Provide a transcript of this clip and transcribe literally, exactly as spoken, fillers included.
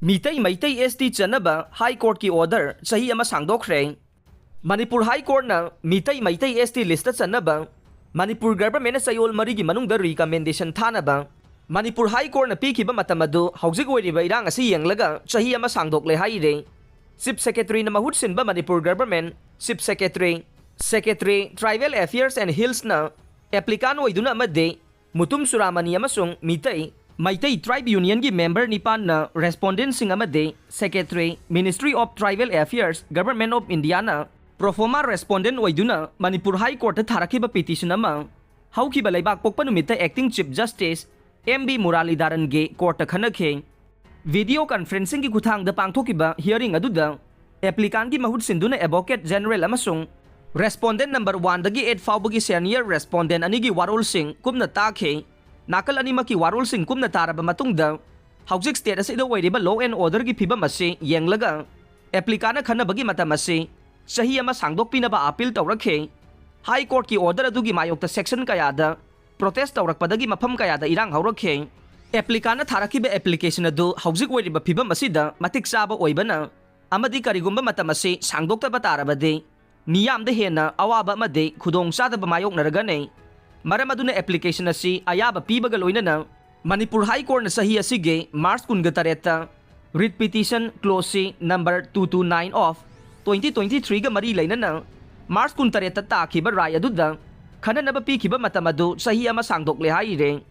Meitei Meitei S T ꯆꯟꯅꯕ High Courtꯀꯤ order ꯆꯍꯤ ꯑꯃ ꯁꯥꯡꯗꯣꯛꯈ꯭ꯔꯦ꯫ Manipur High Courtꯅ Meitei Meitei S T listꯇ ꯆꯟꯅꯕ Manipur governmentꯅ ꯆꯌꯣꯜ ꯃꯔꯤꯒꯤ ꯃꯅꯨꯡꯗ recommendation ꯊꯥꯅꯕ ꯃꯅꯤꯄꯨꯔ High Courtꯅ ꯄꯤꯈꯤꯕ ꯃꯇꯝ ꯑꯗꯨ ꯍꯧꯖꯤꯛ ꯑꯣꯏꯔꯤꯕ ꯏꯔꯥꯡ ꯑꯁꯤ ꯌꯦꯡꯂꯒ ꯆꯍꯤ ꯑꯃ ꯁꯥꯡꯗꯣꯛꯂꯦ ꯍꯥꯏꯔꯦ꯫ Chief Secretaryꯅ ꯃꯍꯨꯠ ꯁꯤꯟꯕ Manipur government Chief Secretary, Secretary Tribal Affairs and Hillsꯅ applicant ꯑꯣꯏꯗꯨꯅ ꯑꯃꯗꯤ ꯃꯨꯇꯨꯝ ꯆꯨꯔꯥꯃꯅꯤ ꯑꯃꯁꯨꯡ ꯃꯤꯇꯩ ꯃꯩꯇꯩ tribe unionꯒꯤ member ꯅꯤꯄꯥꯟꯅ respondentꯁꯤꯡ ꯑꯃꯗꯤ Secretary, Ministry of Tribal Affairs, Government of Indiaꯅ pro forma respondent ꯑꯣꯏꯗꯨꯅ ꯃꯅꯤꯄꯨꯔ High Courtꯇ ꯊꯥꯔꯛꯈꯤꯕ petition ꯑꯃ ꯍꯧꯈꯤꯕ ꯂꯩꯕꯥꯛ ꯄꯣꯛꯄ ꯅꯨꯃꯤꯠꯇ acting Chief Justice M V ꯃꯨꯔꯥꯂꯤꯙꯔꯟꯒꯤ courtꯇ ꯈꯟꯅꯈꯤ꯫ Video conferencingꯒꯤ ꯈꯨꯠꯊꯥꯡꯗ ꯄꯥꯡꯊꯣꯛꯈꯤꯕ hearing ꯑꯗꯨꯗ applicantꯀꯤ ꯃꯍꯨꯠ ꯁꯤꯟꯗꯨꯅ Advocate General ꯑꯃꯁꯨꯡ respondent number oneꯗꯒꯤ eight ꯐꯥꯎꯕꯒꯤ senior respondent ꯑꯅꯤꯒꯤ ꯋꯥꯔꯣꯜꯁꯤꯡ ꯀꯨꯞꯅ ꯇꯥꯈꯤ꯫ ꯅꯥꯀꯜ ꯑꯅꯤꯃꯛꯀꯤ ꯋꯥꯔꯣꯜꯁꯤꯡ ꯀꯨꯞꯅ ꯇꯥꯔꯕ ꯃꯇꯨꯡꯗ, ꯍꯧꯖꯤꯛ state ꯑꯁꯤꯗ ꯑꯣꯏꯔꯤꯕ law and orderꯒꯤ ꯐꯤꯕꯝ ꯑꯁꯤ ꯌꯦꯡꯂꯒ, applicantꯅ ꯈꯟꯅꯕꯒꯤ ꯃꯇꯝ ꯑꯁꯤ ꯆꯍꯤ ꯑꯃ ꯁꯥꯡꯗꯣꯛꯄꯤꯅꯕ appeal ꯇꯧꯔꯛꯈꯤ꯫ High Courtꯀꯤ order ꯑꯗꯨꯒꯤ ꯃꯥꯌꯣꯛꯇ section ꯀꯌꯥꯗ protest ꯇꯧꯔꯛꯄꯗꯒꯤ ꯃꯐꯝ ꯀꯌꯥꯗ ꯏꯔꯥꯡ ꯍꯧꯔꯛꯈꯤ꯫ Applicantꯅ ꯊꯥꯔꯛꯈꯤꯕ application ꯑꯗꯨ ꯍꯧꯖꯤꯛ ꯑꯣꯏꯔꯤꯕ ꯐꯤꯕꯝ ꯑꯁꯤꯗ ꯃꯇꯤꯛ ꯆꯥꯕ ꯑꯣꯏꯕꯅ ꯑꯃꯗꯤ ꯀꯔꯤꯒꯨꯝꯕ ꯃꯇꯝ ꯑꯁꯤ ꯁꯥꯡꯗꯣꯛꯇꯕ ꯇꯥꯔꯕꯗꯤ, ꯃꯤꯌꯥꯝꯗ ꯍꯦꯟꯅ ꯑꯋꯥꯕ ꯑꯃꯗꯤ ꯈꯨꯗꯣꯡꯆꯥꯗꯕ ꯃꯥꯌꯣꯛꯅꯔꯒꯅꯤ꯫ ꯃꯔꯝ ꯑꯗꯨꯅ application ꯑꯁꯤ ꯑꯌꯥꯕ ꯄꯤꯕꯒ ꯂꯣꯏꯅꯅ ꯃꯅꯤꯄꯨꯔ High Courtꯅ ꯆꯍꯤ ꯑꯁꯤꯒꯤ March ꯀꯨꯟꯒ ꯇꯔꯦꯠꯇ writ petition clause C number two two nine of twenty twenty-threeꯒ ꯃꯔꯤ ꯂꯩꯅꯅ March ꯀꯨꯟꯇꯔꯦꯠꯇ ꯇꯥꯈꯤꯕ ꯔꯥꯏ ꯑꯗꯨꯗ ꯈꯟꯅꯅꯕ ꯄꯤꯈꯤꯕ ꯃꯇꯝ ꯑꯗꯨ ꯆꯍꯤ ꯑꯃ ꯁꯥꯡꯗꯣꯛꯂꯦ ꯍꯥꯏꯔꯦ꯫